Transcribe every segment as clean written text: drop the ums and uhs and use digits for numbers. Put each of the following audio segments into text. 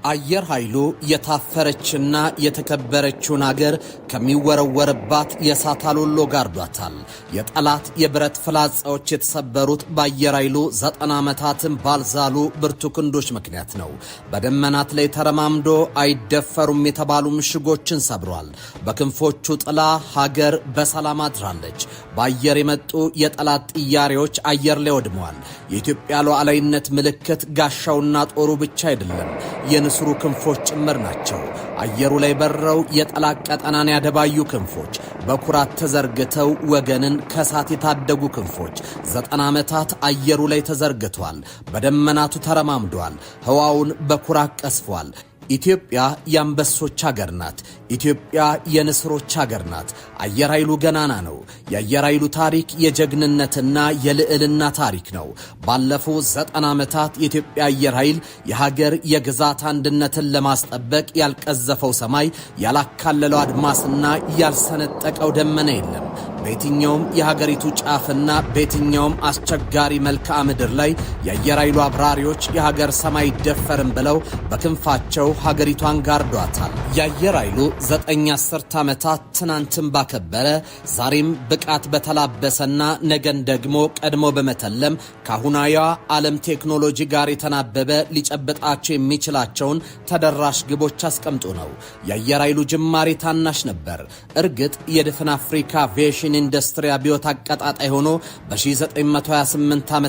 አየር ኃይሉ የታፈረችና የተከበረችውን አገር ከሚወረወርባት የእሳት አሎሎ ጋርዷታል። የጠላት የብረት ፍላጻዎች የተሰበሩት በአየር ኃይሉ 90 ዓመታትን ባልዛሉ ብርቱ ክንዶች ምክንያት ነው። በደመናት ላይ ተረማምዶ አይደፈሩም የተባሉ ምሽጎችን ሰብሯል። በክንፎቹ ጥላ ሀገር በሰላም አድራለች። በአየር የመጡ የጠላት ጥያሬዎች አየር ላይ ወድመዋል። የኢትዮጵያ ሉዓላዊነት ምልክት ጋሻውና ጦሩ ብቻ አይደለም፣ የንስሩ ክንፎች ጭምር ናቸው። አየሩ ላይ በረው የጠላት ቀጠናን ያደባዩ ክንፎች፣ በኩራት ተዘርግተው ወገንን ከሳት የታደጉ ክንፎች 90 ዓመታት አየሩ ላይ ተዘርግቷል። በደመናቱ ተረማምዷል። ህዋውን በኩራት ቀስፏል። ኢትዮጵያ የአንበሶች ሀገር ናት። ኢትዮጵያ የንስሮች ሀገር ናት። አየር ኃይሉ ገናና ነው። የአየር ኃይሉ ታሪክ የጀግንነትና የልዕልና ታሪክ ነው። ባለፉት 90 ዓመታት የኢትዮጵያ አየር ኃይል የሀገር የግዛት አንድነትን ለማስጠበቅ ያልቀዘፈው ሰማይ፣ ያላካለለው አድማስና ያልሰነጠቀው ደመና የለም። በየትኛውም የሀገሪቱ ጫፍና በየትኛውም አስቸጋሪ መልክዓ ምድር ላይ የአየር ኃይሉ አብራሪዎች የሀገር ሰማይ አይደፈርም ብለው በክንፋቸው ሀገሪቷን ጋርዷታል። የአየር ኃይሉ 9 አስርት ዓመታት ትናንትን ባከበረ፣ ዛሬም ብቃት በተላበሰና ነገን ደግሞ ቀድሞ በመተለም ከአሁናዊዋ ዓለም ቴክኖሎጂ ጋር የተናበበ ሊጨብጣቸው የሚችላቸውን ተደራሽ ግቦች አስቀምጦ ነው። የአየር ኃይሉ ጅማሬ ታናሽ ነበር። እርግጥ የድፍን አፍሪካ አቪዬሽን ኢንዱስትሪ አብዮት አቀጣጣይ ሆኖ በ1928 ዓ.ም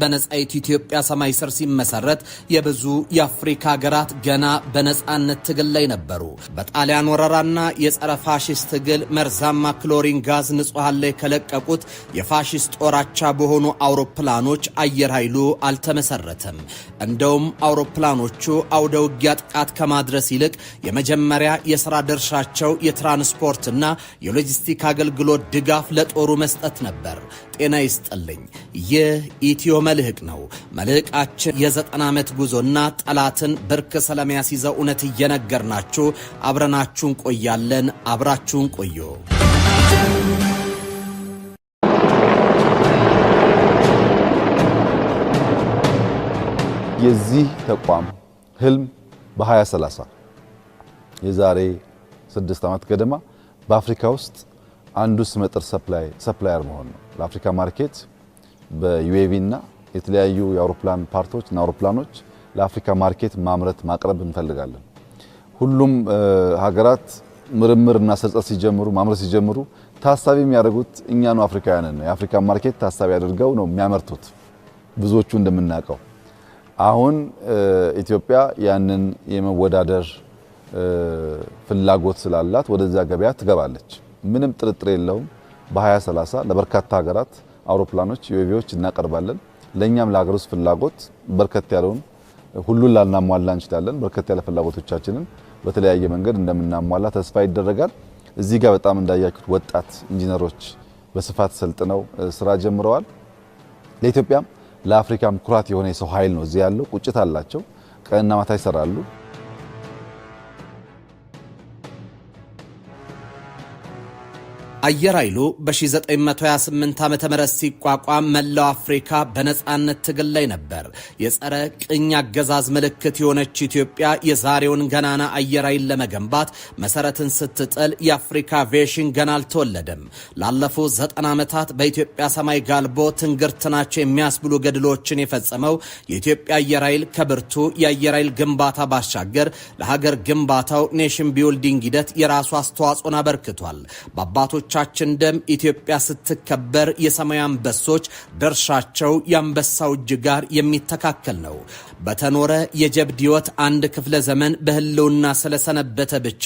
በነጻይቱ ኢትዮጵያ ሰማይ ስር ሲመሰረት የብዙ የአፍሪካ ሀገራት ገና በነጻነት ትግል ላይ ነበሩ። በጣሊያን ወረራና የጸረ ፋሽስት ትግል መርዛማ ክሎሪን ጋዝ ንጹሐን ላይ ከለቀቁት የፋሽስት ጦር አቻ በሆኑ አውሮፕላኖች አየር ኃይሉ አልተመሰረተም። እንደውም አውሮፕላኖቹ አውደ ውጊያ ጥቃት ከማድረስ ይልቅ የመጀመሪያ የሥራ ድርሻቸው የትራንስፖርትና የሎጂስቲክ አገልግሎት ድጋፍ ለጦሩ መስጠት ነበር። ጤና ይስጥልኝ። ይህ ኢትዮ መልህቅ ነው። መልህቃችን የ90 ዓመት ጉዞና ጠላትን ብርክ ስለሚያስይዘው እውነት እየነገርናችሁ አብረናችሁን ቆያለን። አብራችሁን ቆዩ። የዚህ ተቋም ህልም በ2030፣ የዛሬ 6 ዓመት ገደማ፣ በአፍሪካ ውስጥ አንዱ ስመጥር supplier መሆን ነው። ለአፍሪካ market በ UAV እና የተለያዩ የአውሮፕላን part ኦች እና አውሮፕላኖች ለአፍሪካ market ማምረት ማቅረብ እንፈልጋለን። ሁሉም ሀገራት ምርምርና ስርጸት ሲጀምሩ፣ ማምረት ሲጀምሩ ታሳቢ የሚያደርጉት እኛኑ አፍሪካውያንን ነው። የአፍሪካ market ታሳቢ አድርገው ነው የሚያመርቱት ብዙዎቹ እንደምናውቀው። አሁን ኢትዮጵያ ያንን የመወዳደር ፍላጎት ስላላት ወደዛ ገበያ ትገባለች። ምንም ጥርጥር የለውም። በ2030 ለበርካታ ሀገራት አውሮፕላኖች፣ UAV ዎች እናቀርባለን። ለእኛም ለሀገር ውስጥ ፍላጎት በርከት ያለውን፣ ሁሉን ላናሟላ እንችላለን። በርከት ያለ ፍላጎቶቻችንን በተለያየ መንገድ እንደምናሟላ ተስፋ ይደረጋል። እዚህ ጋር በጣም እንዳያችሁት ወጣት ኢንጂነሮች በስፋት ሰልጥነው ስራ ጀምረዋል። ለኢትዮጵያም ለአፍሪካም ኩራት የሆነ የሰው ኃይል ነው እዚህ ያለው። ቁጭት አላቸው። ቀንና ማታ ይሰራሉ። አየር ኃይሉ በ1928 ዓ.ም ሲቋቋም መላው አፍሪካ በነጻነት ትግል ላይ ነበር። የጸረ ቅኝ አገዛዝ ምልክት የሆነች ኢትዮጵያ የዛሬውን ገናና አየር ኃይል ለመገንባት መሰረትን ስትጥል የአፍሪካ አቪዬሽን ገና አልተወለደም። ላለፉት 90 ዓመታት በኢትዮጵያ ሰማይ ጋልቦ ትንግርት ናቸው የሚያስብሉ ገድሎችን የፈጸመው የኢትዮጵያ አየር ኃይል ከብርቱ የአየር ኃይል ግንባታ ባሻገር ለሀገር ግንባታው nation building ሂደት የራሱ አስተዋጽኦን አበርክቷል። በአባቶቻችን ደም ኢትዮጵያ ስትከበር የሰማይ አንበሶች ድርሻቸው የአንበሳው እጅ ጋር የሚተካከል ነው። በተኖረ የጀብድ ሕይወት አንድ ክፍለ ዘመን በህልውና ስለሰነበተ ብቻ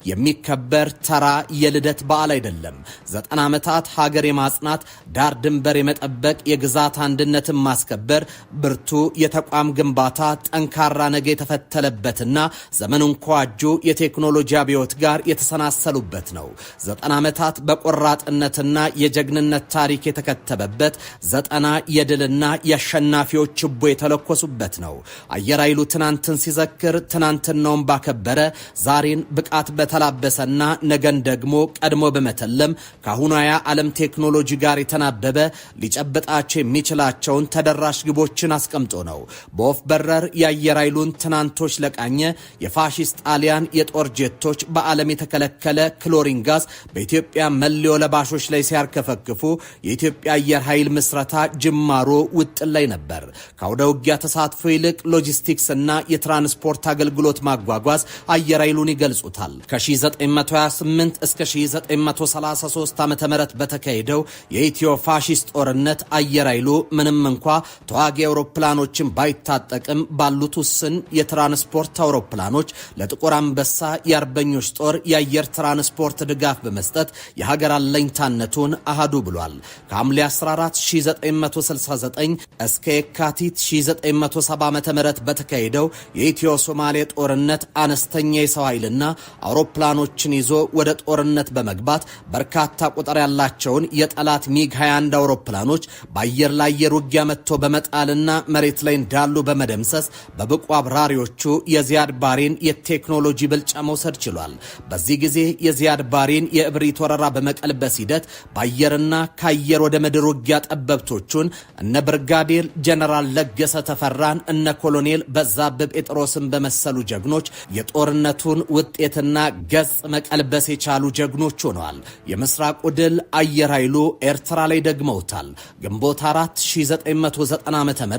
የሚከበር ተራ የልደት በዓል አይደለም። 90 ዓመታት ሀገር የማጽናት፣ ዳር ድንበር የመጠበቅ፣ የግዛት አንድነትን ማስከበር፣ ብርቱ የተቋም ግንባታ፣ ጠንካራ ነገ የተፈተለበትና ዘመኑን ከዋጁ የቴክኖሎጂ አብዮት ጋር የተሰናሰሉበት ነው። 90 ዓመታት በቆራጥነትና የጀግንነት ታሪክ የተከተበበት፣ 90 የድልና የአሸናፊዎች ችቦ የተለኮሱበት ነው። አየር ኃይሉ ትናንትን ሲዘክር ትናንትናውን ባከበረ፣ ዛሬን ብቃት በተላበሰና ነገን ደግሞ ቀድሞ በመተለም ከአሁኗ የዓለም ቴክኖሎጂ ጋር የተናበበ ሊጨብጣቸው የሚችላቸውን ተደራሽ ግቦችን አስቀምጦ ነው። በወፍ በረር የአየር ኃይሉን ትናንቶች ለቃኘ የፋሺስት ጣሊያን የጦር ጄቶች በዓለም የተከለከለ ክሎሪን ጋዝ በኢትዮጵያ መለዮ ለባሾች ላይ ሲያርከፈክፉ የኢትዮጵያ አየር ኃይል ምስረታ ጅማሮ ውጥን ላይ ነበር። ከአውደ ውጊያ ተሳትፎ ይልቅ ሎጂስቲክስ እና የትራንስፖርት አገልግሎት ማጓጓዝ አየር ኃይሉን ይገልጹታል። ከ1928 እስከ 1933 ዓ.ም በተካሄደው የኢትዮ ፋሺስት ጦርነት አየር ኃይሉ ምንም እንኳ ተዋጊ አውሮፕላኖችን ባይታጠቅም ባሉት ውስን የትራንስፖርት አውሮፕላኖች ለጥቁር አንበሳ የአርበኞች ጦር የአየር ትራንስፖርት ድጋፍ በመስጠት የሀገር አለኝታነቱን አሃዱ ብሏል። ከሐምሌ 14 1969 እስከ የካቲት 1970 ዓ.ም በተካሄደው የኢትዮ ሶማሌ ጦርነት አነስተኛ የሰው ኃይልና አውሮፕላኖችን ይዞ ወደ ጦርነት በመግባት በርካታ ቁጥር ያላቸውን የጠላት ሚግ 21 አውሮፕላኖች በአየር ለአየር ውጊያ መትቶ በመጣልና መሬት ላይ እንዳሉ በመደምሰስ በብቁ አብራሪዎቹ የዚያድ ባሬን የቴክኖሎጂ ብልጫ መውሰድ ችሏል። በዚህ ጊዜ የዚያድ ባሬን የእብሪት ወረራ በመቀልበስ ሂደት በአየርና ከአየር ወደ ምድር ውጊያ ጠበብቶቹን እነ ብርጋዴር ጀነራል ለገሰ ተፈራን፣ እነ ኮሎኔል በዛብህ ጴጥሮስን በመሰሉ ጀግኖች የጦርነቱን ውጤትና ገጽ መቀልበስ የቻሉ ጀግኖች ሆነዋል። የምስራቁ ድል አየር ኃይሉ ኤርትራ ላይ ደግመውታል። ግንቦት 4 1990 ዓ.ም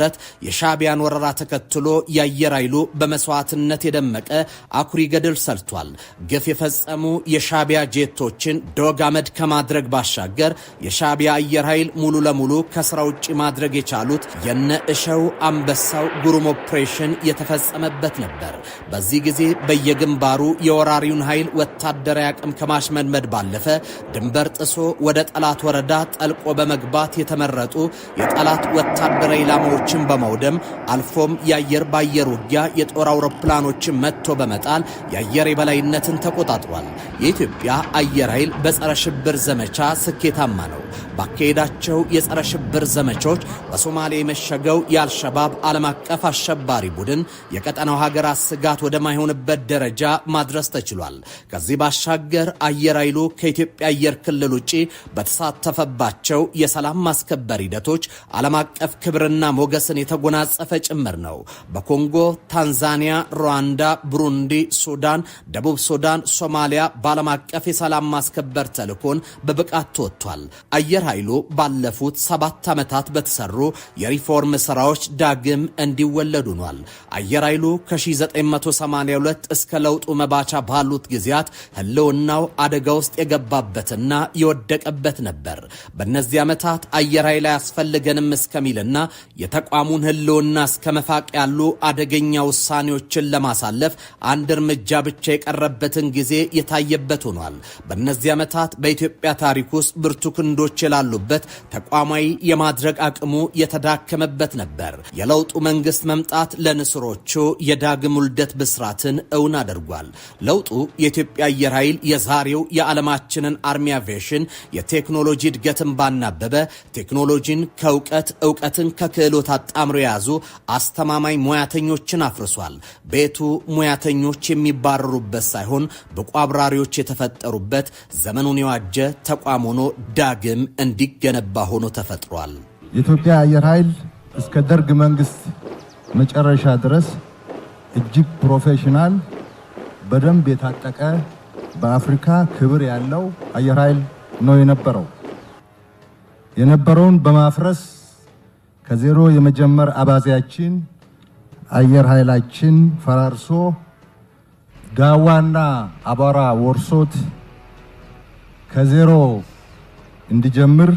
የሻዕቢያን ወረራ ተከትሎ የአየር ኃይሉ በመስዋዕትነት የደመቀ አኩሪ ገድል ሰርቷል። ግፍ የፈጸሙ የሻዕቢያ ጄቶችን ዶግ አመድ ከማድረግ ባሻገር የሻዕቢያ አየር ኃይል ሙሉ ለሙሉ ከስራ ውጭ ማድረግ የቻሉት የነ እሸው አንበሳው ግሩም ኦፕሬሽን የተፈጸመበት ነበር። በዚህ ጊዜ በየግንባሩ የወራሪውን ኃይል ወታደራዊ አቅም ከማሽመድመድ ባለፈ ድንበር ጥሶ ወደ ጠላት ወረዳ ጠልቆ በመግባት የተመረጡ የጠላት ወታደራዊ ኢላማዎችን በማውደም አልፎም የአየር ባየር ውጊያ የጦር አውሮፕላኖችን መትቶ በመጣል የአየር የበላይነትን ተቆጣጥሯል። የኢትዮጵያ አየር ኃይል በጸረ ሽብር ዘመቻ ስኬታማ ነው። ባካሄዳቸው የጸረ ሽብር ዘመቻዎች በሶማሌ የመሸገው የአልሸባብ ዓለም አቀፍ አሸባሪ ቡድን የቀጠናው ሀገራት ስጋት ወደማይሆንበት ደረጃ ማድረስ ተችሏል። ከዚህ ባሻገር አየር ኃይሉ ከኢትዮጵያ አየር ክልል ውጪ በተሳተፈባቸው የሰላም ማስከበር ሂደቶች ዓለም አቀፍ ክብርና ሞገስን የተጎናጸፈ ጭምር ነው። በኮንጎ፣ ታንዛኒያ፣ ሩዋንዳ፣ ብሩንዲ፣ ሱዳን፣ ደቡብ ሱዳን፣ ሶማሊያ በዓለም አቀፍ የሰላም ማስከበር ተልዕኮን በብቃት ተወጥቷል። አየር ኃይሉ ባለፉት 7 ዓመታት በተሰሩ የሪፎርም ስራዎች ዳግም እንዲወለዱ ሆኗል። አየር ኃይሉ ከ1982 እስከ ለውጡ መባቻ ባሉት ጊዜያት ህልውናው አደጋ ውስጥ የገባበትና የወደቀበት ነበር። በእነዚህ ዓመታት አየር ኃይል አያስፈልገንም እስከሚልና የተቋሙን ህልውና እስከ መፋቅ ያሉ አደገኛ ውሳኔዎችን ለማሳለፍ አንድ እርምጃ ብቻ የቀረበትን ጊዜ የታየበት ሆኗል። በእነዚህ ዓመታት በኢትዮጵያ ታሪክ ውስጥ ብርቱ ክንዶች የላሉበት ተቋማዊ የማድረግ አቅሙ የተዳከመበት ነበር። የለውጡ መንግስት መምጣት ለንስሮቹ የዳግም ውልደት ብስራትን እውን አድርጓል። ለውጡ የኢትዮጵያ አየር ኃይል የዛሬው የዓለማችንን army aviation የቴክኖሎጂ እድገትን ባናበበ ቴክኖሎጂን ከእውቀት እውቀትን ከክህሎት አጣምሮ የያዙ አስተማማኝ ሙያተኞችን አፍርሷል። ቤቱ ሙያተኞች የሚባረሩበት ሳይሆን ብቁ አብራሪዎች የተፈጠሩበት ዘመኑን የዋጀ ተቋም ሆኖ ዳግም እንዲገነባ ሆኖ ተፈጥሯል። የኢትዮጵያ አየር ኃይል እስከ ደርግ መንግስት መጨረሻ ድረስ እጅግ professional፣ በደንብ የታጠቀ፣ በአፍሪካ ክብር ያለው አየር ኃይል ነው የነበረው። የነበረውን በማፍረስ ከዜሮ የመጀመር አባዜያችን አየር ኃይላችን ፈራርሶ ጋዋና አቧራ ወርሶት ከዜሮ እንዲጀምር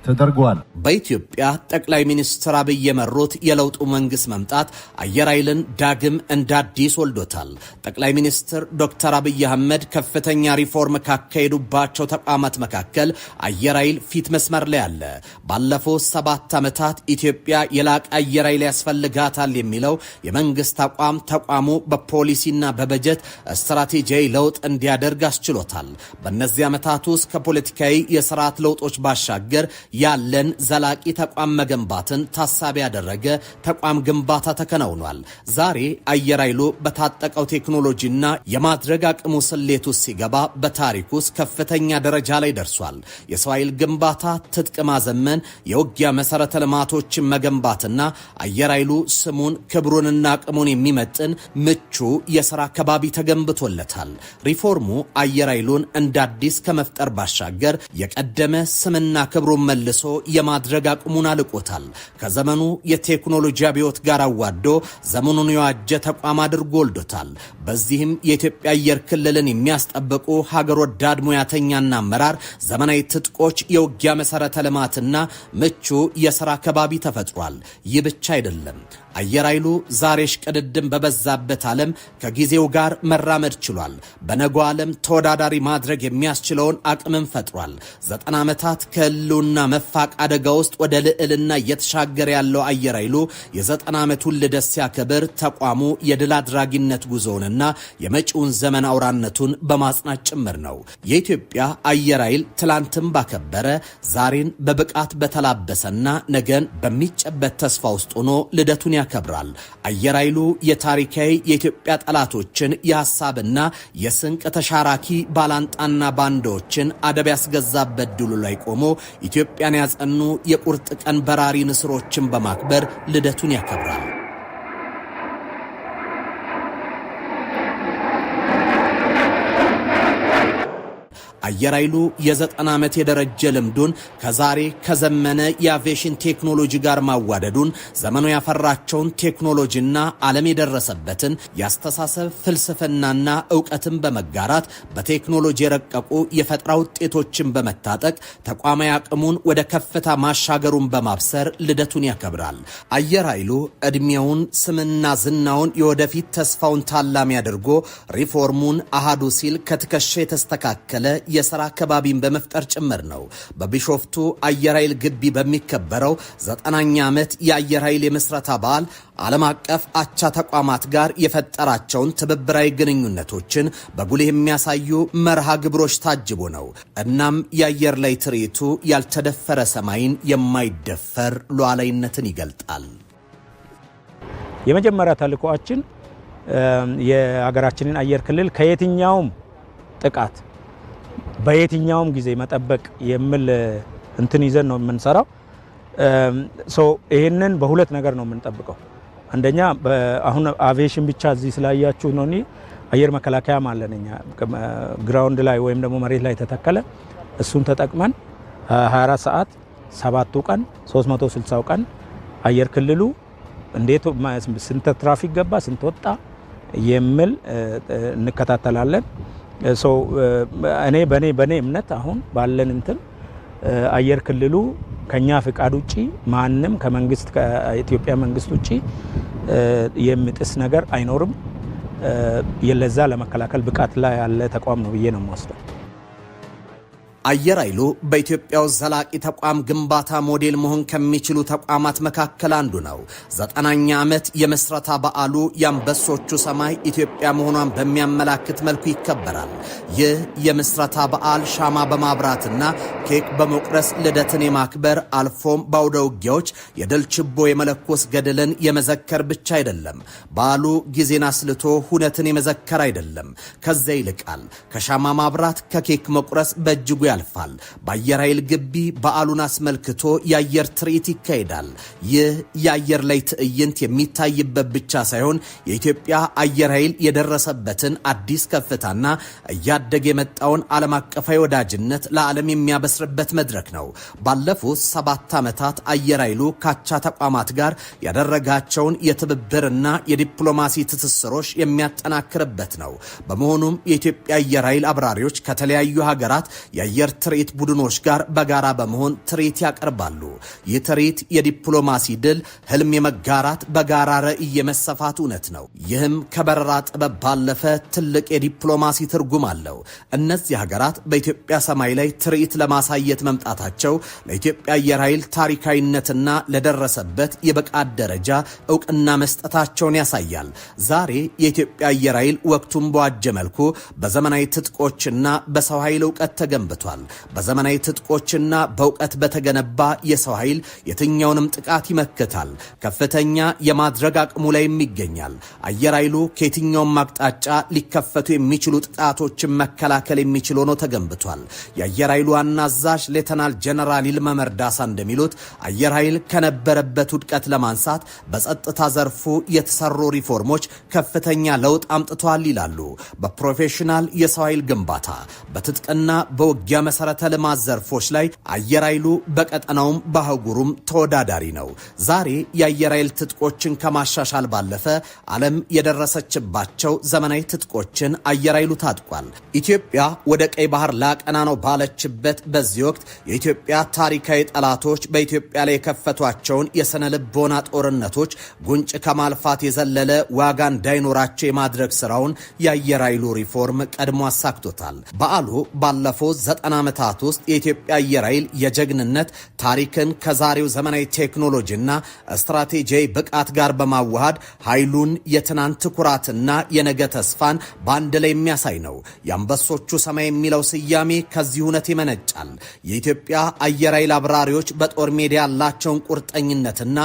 ተደርጓል። በኢትዮጵያ ጠቅላይ ሚኒስትር አብይ የመሩት የለውጡ መንግስት መምጣት አየር ኃይልን ዳግም እንደ አዲስ ወልዶታል። ጠቅላይ ሚኒስትር ዶክተር አብይ አህመድ ከፍተኛ ሪፎርም ካካሄዱባቸው ተቋማት መካከል አየር ኃይል ፊት መስመር ላይ አለ። ባለፉት 7 ዓመታት ኢትዮጵያ የላቀ አየር ኃይል ያስፈልጋታል የሚለው የመንግስት አቋም ተቋሙ በፖሊሲና በበጀት ስትራቴጂያዊ ለውጥ እንዲያደርግ አስችሎታል። በእነዚህ ዓመታት ውስጥ ከፖለቲካዊ የስርዓት ለውጦች ባሻገር ያለን ዘላቂ ተቋም መገንባትን ታሳቢ ያደረገ ተቋም ግንባታ ተከናውኗል። ዛሬ አየር ኃይሉ በታጠቀው ቴክኖሎጂና የማድረግ አቅሙ ስሌት ውስጥ ሲገባ በታሪክ ውስጥ ከፍተኛ ደረጃ ላይ ደርሷል። የሰው ኃይል ግንባታ፣ ትጥቅ ማዘመን፣ የውጊያ መሰረተ ልማቶችን መገንባትና አየር ኃይሉ ስሙን ክብሩንና አቅሙን የሚመጥን ምቹ የሥራ ከባቢ ተገንብቶለታል። ሪፎርሙ አየር ኃይሉን እንደ አዲስ ከመፍጠር ባሻገር የቀደመ ስምና ክብሩን መልሶ የማድረግ አቅሙን አልቆታል። ከዘመኑ የቴክኖሎጂ አብዮት ጋር አዋዶ ዘመኑን የዋጀ ተቋም አድርጎ ወልዶታል። በዚህም የኢትዮጵያ አየር ክልልን የሚያስጠብቁ ሀገር ወዳድ ሙያተኛና አመራር፣ ዘመናዊ ትጥቆች፣ የውጊያ መሰረተ ልማትና ምቹ የሥራ ከባቢ ተፈጥሯል። ይህ ብቻ አይደለም። አየር ኃይሉ ዛሬ ሽቅድድም በበዛበት ዓለም ከጊዜው ጋር መራመድ ችሏል። በነገው ዓለም ተወዳዳሪ ማድረግ የሚያስችለውን አቅምን ፈጥሯል። 90 ዓመታት ከህልውና መፋቅ አደጋ ውስጥ ወደ ልዕልና እየተሻገረ ያለው አየር ኃይሉ የ90 ዓመቱን ልደት ሲያከብር ተቋሙ የድል አድራጊነት ጉዞውንና የመጪውን ዘመን አውራነቱን በማጽናት ጭምር ነው። የኢትዮጵያ አየር ኃይል ትላንትን ባከበረ፣ ዛሬን በብቃት በተላበሰና ነገን በሚጨበት ተስፋ ውስጥ ሆኖ ልደቱን ያከብራል። አየር ኃይሉ የታሪካዊ የኢትዮጵያ ጠላቶችን የሐሳብና የስንቅ ተሻራኪ ባላንጣና ባንዳዎችን አደብ ያስገዛበት ድሉ ላይ ቆሞ ኢትዮጵያን ያጸኑ የቁርጥ ቀን በራሪ ንስሮችን በማክበር ልደቱን ያከብራል። አየር ኃይሉ የ90 ዓመት የደረጀ ልምዱን ከዛሬ ከዘመነ የአቪዬሽን ቴክኖሎጂ ጋር ማዋደዱን፣ ዘመኑ ያፈራቸውን ቴክኖሎጂና ዓለም የደረሰበትን የአስተሳሰብ ፍልስፍናና እውቀትን በመጋራት፣ በቴክኖሎጂ የረቀቁ የፈጠራ ውጤቶችን በመታጠቅ ተቋማዊ አቅሙን ወደ ከፍታ ማሻገሩን በማብሰር ልደቱን ያከብራል። አየር ኃይሉ ዕድሜውን፣ ስምና ዝናውን፣ የወደፊት ተስፋውን ታላሚ አድርጎ ሪፎርሙን አሃዱ ሲል ከትከሻ የተስተካከለ የሥራ አካባቢን በመፍጠር ጭምር ነው። በቢሾፍቱ አየር ኃይል ግቢ በሚከበረው 90ኛ ዓመት የአየር ኃይል የምስረታ በዓል ዓለም አቀፍ አቻ ተቋማት ጋር የፈጠራቸውን ትብብራዊ ግንኙነቶችን በጉልህ የሚያሳዩ መርሃ ግብሮች ታጅቦ ነው። እናም የአየር ላይ ትርኢቱ ያልተደፈረ ሰማይን፣ የማይደፈር ሉዓላዊነትን ይገልጣል። የመጀመሪያ ተልዕኮአችን የሀገራችንን አየር ክልል ከየትኛውም ጥቃት በየትኛውም ጊዜ መጠበቅ የሚል እንትን ይዘን ነው የምንሰራው። So ይህንን በሁለት ነገር ነው የምንጠብቀው። አንደኛ አሁን አቪዬሽን ብቻ እዚህ ስላያችሁ ነው እንጂ አየር መከላከያም አለን እኛ ground ላይ ወይም ደግሞ መሬት ላይ የተተከለ። እሱን ተጠቅመን 24 ሰዓት፣ 7ቱ ቀን፣ 360 ቀን አየር ክልሉ እንዴት፣ ስንት ትራፊክ ገባ፣ ስንት ወጣ የሚል እንከታተላለን። So እኔ በኔ እምነት አሁን ባለን እንትን አየር ክልሉ ከኛ ፍቃድ ውጪ ማንም ከመንግስት፣ ከኢትዮጵያ መንግስት ውጪ የሚጥስ ነገር አይኖርም። ለዛ ለመከላከል ብቃት ላይ ያለ ተቋም ነው ብዬ ነው የምወስደው። አየር ኃይሉ በኢትዮጵያ ውስጥ ዘላቂ ተቋም ግንባታ ሞዴል መሆን ከሚችሉ ተቋማት መካከል አንዱ ነው። 90ኛ ዓመት የምስረታ በዓሉ የአንበሶቹ ሰማይ ኢትዮጵያ መሆኗን በሚያመላክት መልኩ ይከበራል። ይህ የምስረታ በዓል ሻማ በማብራትና ኬክ በመቁረስ ልደትን የማክበር፣ አልፎም በአውደ ውጊያዎች የድል ችቦ የመለኮስ ገድልን የመዘከር ብቻ አይደለም። በዓሉ ጊዜን አስልቶ ሁነትን የመዘከር አይደለም። ከዚያ ይልቃል። ከሻማ ማብራት፣ ከኬክ መቁረስ በእጅጉ ያልፋል። በአየር ኃይል ግቢ በዓሉን አስመልክቶ የአየር ትርኢት ይካሄዳል። ይህ የአየር ላይ ትዕይንት የሚታይበት ብቻ ሳይሆን የኢትዮጵያ አየር ኃይል የደረሰበትን አዲስ ከፍታና እያደገ የመጣውን ዓለም አቀፋዊ ወዳጅነት ለዓለም የሚያበስርበት መድረክ ነው። ባለፉት 7 ዓመታት አየር ኃይሉ ከአቻ ተቋማት ጋር ያደረጋቸውን የትብብርና የዲፕሎማሲ ትስስሮች የሚያጠናክርበት ነው። በመሆኑም የኢትዮጵያ አየር ኃይል አብራሪዎች ከተለያዩ ሀገራት የአየር ትርኢት ቡድኖች ጋር በጋራ በመሆን ትርኢት ያቀርባሉ። ይህ ትርኢት የዲፕሎማሲ ድል፣ ህልም የመጋራት፣ በጋራ ራዕይ የመሰፋት እውነት ነው። ይህም ከበረራ ጥበብ ባለፈ ትልቅ የዲፕሎማሲ ትርጉም አለው። እነዚህ ሀገራት በኢትዮጵያ ሰማይ ላይ ትርኢት ለማሳየት መምጣታቸው ለኢትዮጵያ አየር ኃይል ታሪካዊነትና ለደረሰበት የብቃት ደረጃ እውቅና መስጠታቸውን ያሳያል። ዛሬ የኢትዮጵያ አየር ኃይል ወቅቱን በዋጀ መልኩ በዘመናዊ ትጥቆችና በሰው ኃይል እውቀት ተገንብቷል። ተገንብቷል። በዘመናዊ ትጥቆችና በእውቀት በተገነባ የሰው ኃይል የትኛውንም ጥቃት ይመክታል። ከፍተኛ የማድረግ አቅሙ ላይም ይገኛል። አየር ኃይሉ ከየትኛውም አቅጣጫ ሊከፈቱ የሚችሉ ጥቃቶችን መከላከል የሚችል ሆኖ ተገንብቷል። የአየር ኃይሉ ዋና አዛዥ ሌተናል ጀነራል ይልማ መርዳሳ እንደሚሉት አየር ኃይል ከነበረበት ውድቀት ለማንሳት በጸጥታ ዘርፉ የተሰሩ ሪፎርሞች ከፍተኛ ለውጥ አምጥተዋል ይላሉ። በ professional የሰው ኃይል ግንባታ፣ በትጥቅና በውጊያ መሰረተ ልማት ዘርፎች ላይ አየር ኃይሉ በቀጠናውም በአህጉሩም ተወዳዳሪ ነው። ዛሬ የአየር ኃይል ትጥቆችን ከማሻሻል ባለፈ ዓለም የደረሰችባቸው ዘመናዊ ትጥቆችን አየር ኃይሉ ታጥቋል። ኢትዮጵያ ወደ ቀይ ባህር ላቀና ነው ባለችበት በዚህ ወቅት የኢትዮጵያ ታሪካዊ ጠላቶች በኢትዮጵያ ላይ የከፈቷቸውን የስነ ልቦና ጦርነቶች ጉንጭ ከማልፋት የዘለለ ዋጋ እንዳይኖራቸው የማድረግ ስራውን የአየር ኃይሉ ሪፎርም ቀድሞ አሳክቶታል። በዓሉ ባለፉት 90 ዓመታት ውስጥ የኢትዮጵያ አየር ኃይል የጀግንነት ታሪክን ከዛሬው ዘመናዊ ቴክኖሎጂና ስትራቴጂያዊ ብቃት ጋር በማዋሃድ ኃይሉን የትናንት ኩራትና የነገ ተስፋን በአንድ ላይ የሚያሳይ ነው። የአንበሶቹ ሰማይ የሚለው ስያሜ ከዚህ እውነት ይመነጫል። የኢትዮጵያ አየር ኃይል አብራሪዎች በጦር ሜዳ ያላቸውን ቁርጠኝነትና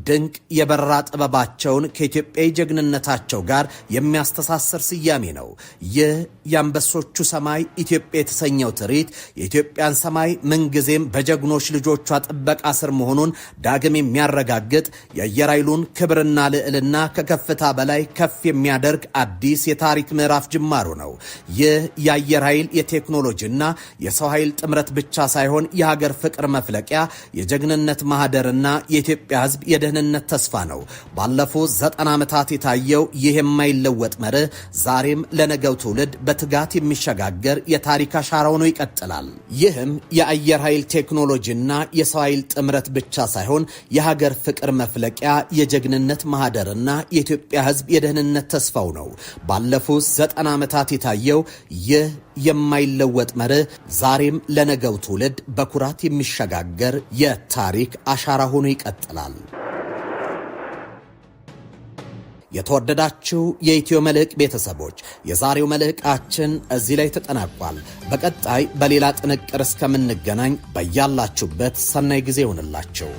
ድንቅ የበረራ ጥበባቸውን ከኢትዮጵያ ጀግንነታቸው ጋር የሚያስተሳስር ስያሜ ነው። ይህ የአንበሶቹ ሰማይ ኢትዮጵያ የተሰኘው ትርኢት የኢትዮጵያን ሰማይ ምንጊዜም በጀግኖች ልጆቿ ጥበቃ ስር መሆኑን ዳግም የሚያረጋግጥ፣ የአየር ኃይሉን ክብርና ልዕልና ከከፍታ በላይ ከፍ የሚያደርግ አዲስ የታሪክ ምዕራፍ ጅማሮ ነው። ይህ የአየር ኃይል የቴክኖሎጂና የሰው ኃይል ጥምረት ብቻ ሳይሆን የሀገር ፍቅር መፍለቂያ፣ የጀግንነት ማህደርና የኢትዮጵያ ሕዝብ የደህንነት ተስፋ ነው። ባለፉት 90 ዓመታት የታየው ይህ የማይለወጥ መርህ ዛሬም ለነገው ትውልድ በትጋት የሚሸጋገር የታሪክ አሻራ ሆኖ ይቀጥላል። ይህም የአየር ኃይል ቴክኖሎጂና የሰው ኃይል ጥምረት ብቻ ሳይሆን የሀገር ፍቅር መፍለቂያ፣ የጀግንነት ማህደርና የኢትዮጵያ ሕዝብ የደህንነት ተስፋው ነው። ባለፉት 90 ዓመታት የታየው ይህ የማይለወጥ መርህ ዛሬም ለነገው ትውልድ በኩራት የሚሸጋገር የታሪክ አሻራ ሆኖ ይቀጥላል። የተወደዳችሁ የኢትዮ መልሕቅ ቤተሰቦች፣ የዛሬው መልሕቃችን እዚህ ላይ ተጠናቋል። በቀጣይ በሌላ ጥንቅር እስከምንገናኝ በያላችሁበት ሰናይ ጊዜ ይሁንላችሁ።